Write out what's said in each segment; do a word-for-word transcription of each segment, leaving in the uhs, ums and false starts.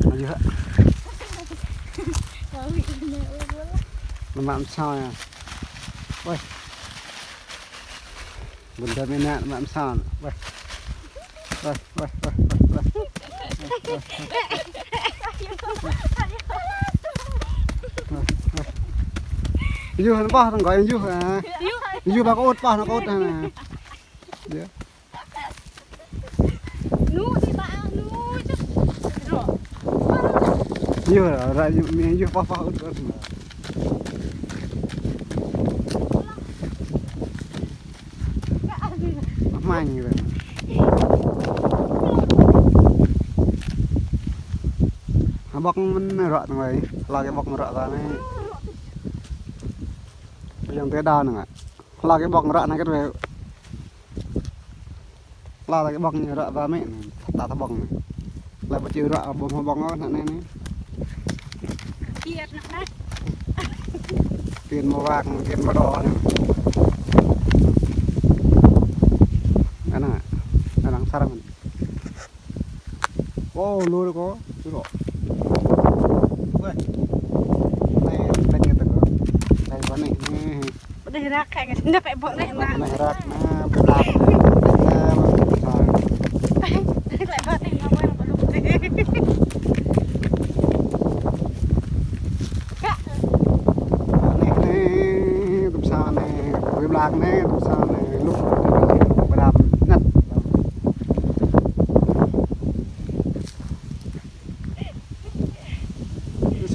Mă yơh. Mă mă msao ya. Weh. Bunda mena mă msao. Weh. Weh, weh, weh, weh, weh. Yuh, nă boh, tơngkoi yuh, ah. Yuh ba kơ ôt, boh nă kơ ôt, ah. Yuh. Nu, di ba, nu, cak. Yuh, ră, ră, yuh, yuh, boh, boh ôt, ôt. Mă mă ñu. Hơbŏk mơ̆n rŏ tơngai. Hla kơ hơbŏk mơ̆n rŏ ta anai. Yang tơda anai ngă. Hla kơ hơbŏk mơ̆n rŏ anai kơ tơwe. Hla kơ hơbŏk ñu rŏ ta mĕ anai. Ta hơbŏk anai. Lăi ƀu či rŏ ƀu hơbŏk ôh anai anai. Kiet anai. Kiet mơwak, kiet mơdŏ anai. Anai, anai sar mơ̆n. Ô, lu rơkâo, lu rơkâo. Weh. Anai, anai tơkâo. Anai, anai, anai. Pơđeh rơ̆k, kơ anai pĕ ƀô̆ anai, anai. Pơđeh rơ̆k, anai, pơđeh rơ̆k. Anai, anai. Lăi ƀô̆ anai, anai, anai. Kă. Anai, anai, tŭm sa anai. Pơđeh rơ̆k anai, tŭm sa anai. Lu, pơđeh rơ̆k anai.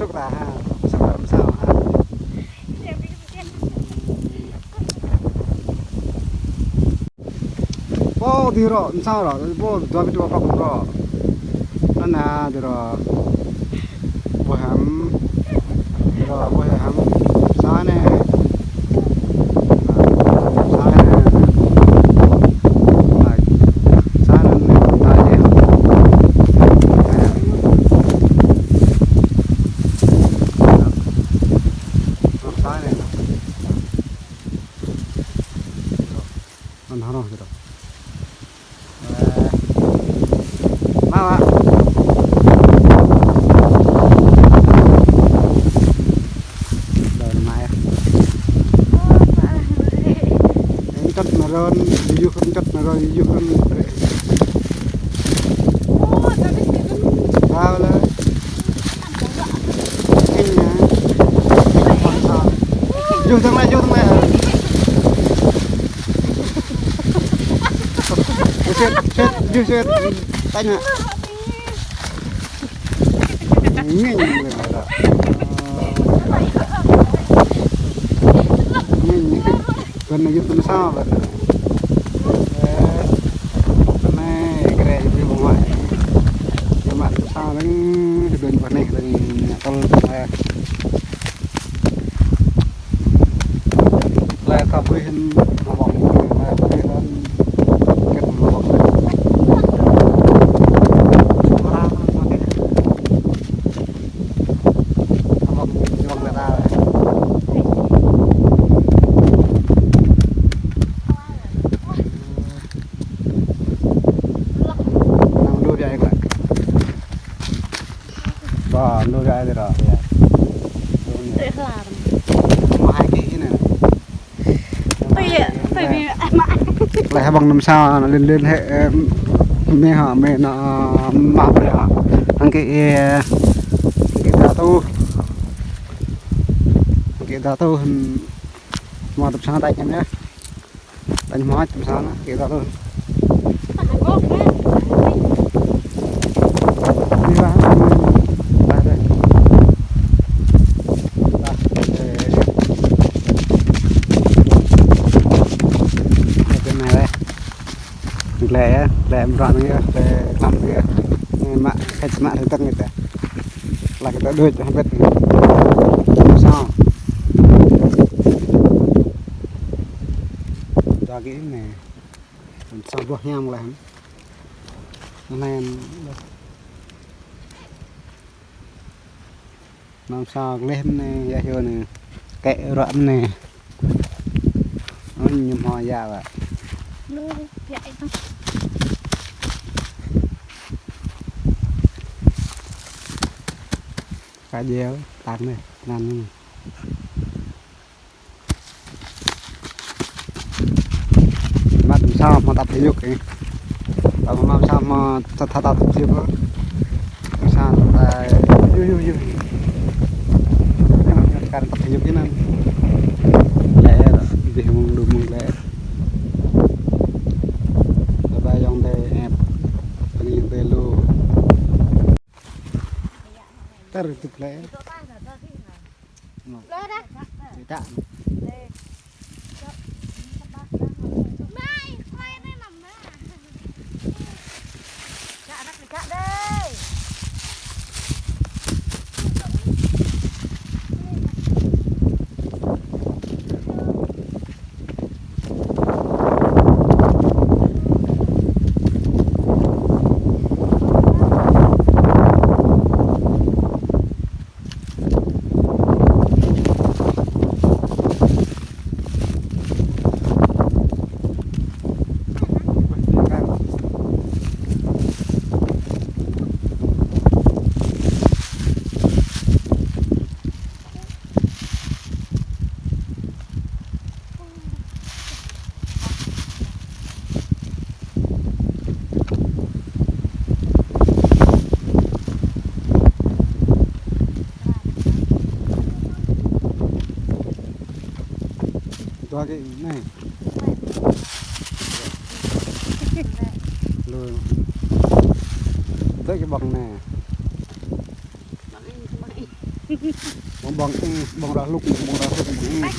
Sŭk ta ha, sŭk ta msao ha. Pô, dih rŏ, msao rŏ, pô, dua bit dua pŏk rŏ. Anŭn na, dih rŏ. Boh hăm. Dih rŏ, boh hăm. Msao anai. Msao anai. Msao anai, msao anai. Anŭn hơrŏ, hơrŏ. Weh. Mă, mă. Đơi mă yơh. Rơ̆ng čŏt mơ̆n rơ̆n, yuh rơ̆ng čŏt mơ̆n rơ̆n, yuh rơ̆ng. Bao lơi. Yuh tơ̆ng anai, yuh tơ̆ng anai. Sĕt, sĕt, yuh sĕt. Tañ anai. Ngĕng. Ngĕng. Bơ̆n anai yuh tơ̆ng sa bơ̆n. Anai, kơ anai yuh ƀơ̆ng huă. Yuh mă tơ̆ng sa lăng, hơdôm bơ̆n anai lăng, tơl, eh. Lĕ ta brơi hăng mă ƀơ̆ng, lĕ brơi hăng kĕt mă ƀơ̆ng. Mă ƀơ̆ng, mă ƀơ̆ng lĕ ta. Năng đu biă ih lĕ. Ba, lu gai dih ră, ya. Teh lar. Mă hai kơ anai. Ơ, ya, teh bi, mă. Lĕ hơbŏk năm sao, anŭn lin lin hĕ, em, mĕ hă, mĕ anŭn, mă brơi hă. Hăng kơ, ơ, kơ ta tŭ. Hăng kơ ta tŭ, hm, mă tŭ sang tač anai. Tañ hmâo tŭm sa anai, kơ ta tŭ. Đi ba, ba đây. Ba, ơ. Anai tơl anai lĕ. Glĕ yơh, glĕ mrô anai yơh, glĕ klăm anai yơh. Anai mă, kĕt mă rơtơ̆ng anai ta. Lah kơ ta đuaĭ hơbĭt. Sa. Dua kơ anai. Sa boh hiam lah. Anai. Năm sa gleh mơ̆n anai, yă hyu anai. Kĕ rŏ mơ̆n anai. Ơ, ñu hmâo yă wă. Lu, yă itu. Kơ jeo, tang anai, tơngan anai. Mă tơm sa mă tập thể dục kơ. Tơm sa mă tập, tập, tập thể dục. Tơm sa ta, yu, yu, yu. Kar tập thể dục kơ anai. Lĕ, dih mơ̆ng lu mơ̆ng lĕ. Tơdah ayŏng adơi ĕp. Anai ayŏng adơi lu. Tơr tŭk lĕ. Lơ dah. Tidak. Dua kơ anai. Lu. Dua kơ ƀơ̆ng anai. Ƀơ̆ng, ƀơ̆ng, ƀơ̆ng rah lŭk, ƀơ̆ng rah lŭk, ƀơ̆ng.